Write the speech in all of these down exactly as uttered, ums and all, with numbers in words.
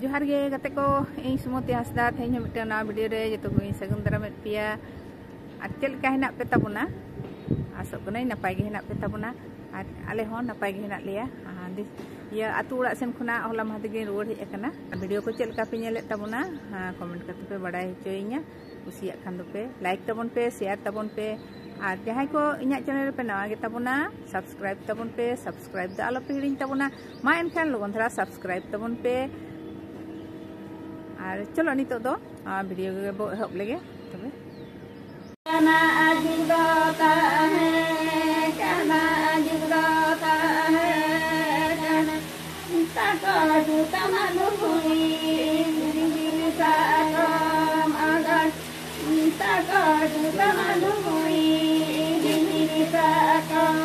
ᱡᱚᱦᱟᱨ ᱜᱮ ᱜᱟᱛᱮ ᱠᱚ, ᱤᱧ ᱥᱩᱢᱚᱛᱤ ᱦᱟᱸᱥᱫᱟ᱾ ᱛᱮᱦᱮᱧ ᱦᱚᱸ ᱢᱤᱫᱴᱟᱝ ᱱᱟᱣᱟ ᱵᱷᱤᱰᱤᱭᱳ ᱨᱮ ᱡᱚᱛᱚ ᱠᱚᱧ ᱥᱟᱹᱜᱩᱱ ᱫᱟᱨᱟᱢᱮᱫ ᱯᱮᱭᱟ᱾ ᱟᱨ ᱪᱮᱫ ᱞᱮᱠᱟ ᱦᱮᱱᱟᱜ ᱯᱮ ᱛᱟᱵᱚᱱᱟ? ᱟᱥᱚᱜ ᱠᱟᱹᱱᱟᱹᱧ ᱱᱟᱯᱟᱭ ᱜᱮ ᱦᱮᱱᱟᱜ ᱯᱮ ᱛᱟᱵᱚᱱᱟ᱾ ᱟᱨ ᱟᱞᱮ ᱦᱚᱸ ᱱᱟᱯᱟᱭ ᱜᱮ ᱦᱮᱱᱟᱜ ᱞᱮᱭᱟ᱾ ᱟᱨ ᱫᱤ-, ᱤᱭᱟᱹ, ᱟᱹᱛᱩ ᱚᱲᱟᱜ ᱥᱮᱱ ᱠᱷᱚᱱᱟᱜ ᱦᱚᱞᱟ ᱢᱟᱦᱫᱮᱨ ᱜᱤᱧ ᱨᱩᱣᱟᱹᱲ ᱦᱮᱡ ᱟᱠᱟᱱᱟ᱾ ᱵᱷᱤᱰᱤᱭᱳ ᱠᱚ ᱪᱮᱫ ᱞᱮᱠᱟ ᱯᱮ ᱧᱮᱞᱮᱫ ᱛᱟᱵᱚᱱᱟ? ᱦᱮᱸ, ᱠᱚᱢᱮᱱᱴ ᱠᱟᱛᱮ ᱯᱮ ᱵᱟᱲᱟᱭ ᱦᱚᱪᱚᱭᱤᱧᱟ᱾ ᱠᱩᱥᱤᱭᱟᱜ ᱠᱷᱟᱱ ᱫᱚᱯᱮ ᱞᱟᱭᱤᱠ ᱛᱟᱵᱚᱱ ᱯᱮ, ᱥᱮᱭᱟᱨ ᱛᱟᱵᱚᱱ ᱯᱮ᱾ ᱟᱨ ᱡᱟᱦᱟᱸᱭ ᱠᱚ ᱤᱧᱟᱹᱜ ᱪᱮᱱᱮᱞ ᱨᱮᱯᱮ ᱱᱟᱣᱟ ᱜᱮ ᱛᱟᱵᱚᱱᱟ, ᱥᱟᱵᱥᱠᱨᱟᱭᱤᱵ ᱛᱟᱵᱚᱱ ᱯᱮ᱾ ᱥᱟᱵᱥᱠᱨᱟᱭᱤᱵ ᱫᱚ ᱟᱞᱚᱯᱮ ᱦᱤᱲᱤᱧ ᱛᱟᱵᱚᱱᱟ᱾ ᱢᱟ ᱮᱱᱠᱷᱟᱱ ᱞᱚᱜᱚᱱ ᱫᱷᱟᱨᱟ ᱥᱟᱵᱥᱠᱨᱟᱭᱤᱵ ᱛᱟᱵᱚᱱ ᱯᱮ᱾ ᱟᱨ ᱪᱚᱞᱚ ᱱᱤᱛᱚᱜ ᱫᱚ, ᱟᱨ ᱵᱷᱤᱰᱤᱭᱳ ᱜᱮᱵᱚ ᱮᱦᱚᱵ ᱞᱮᱜᱮ ᱛᱚᱵᱮ᱾ ᱠᱟᱱᱟ ᱟᱹᱡᱩᱜ ᱫᱚ ᱛᱟᱦᱮᱸ ᱠᱟᱱᱟ, ᱟᱹᱡᱩᱜ ᱫᱚ ᱛᱟᱦᱮᱸ ᱠᱟᱱᱟ᱾ ᱛᱟᱠᱚ ᱡᱩᱛᱟᱹ ᱢᱟ ᱞᱩᱜᱽᱲᱤ, ᱵᱤᱨ ᱥᱟᱠᱚᱢ ᱟᱜᱟᱨ᱾ ᱛᱟᱠᱚ ᱡᱩᱛᱟᱹ ᱢᱟ ᱞᱩᱜᱽᱲᱤ, ᱵᱤᱨ ᱥᱟᱠᱚᱢ᱾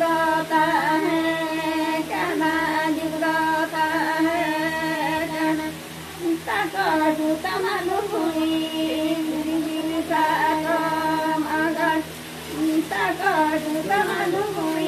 ᱫᱚ ᱛᱟᱦᱮᱸ ᱠᱟᱱᱟ, ᱡᱩᱜᱽ ᱫᱚ ᱛᱟᱦᱮᱸ ᱠᱟᱱᱟ᱾ ᱛᱟᱠᱚ ᱡᱩᱛᱟᱹ ᱢᱟ ᱞᱩᱜᱽᱲᱤ, ᱵᱤᱨ ᱥᱟᱠᱚᱢ ᱟᱜᱟᱨ᱾ ᱛᱟᱠᱚ ᱡᱩᱛᱟᱹ ᱢᱟ ᱞᱩᱜᱽᱲᱤ᱾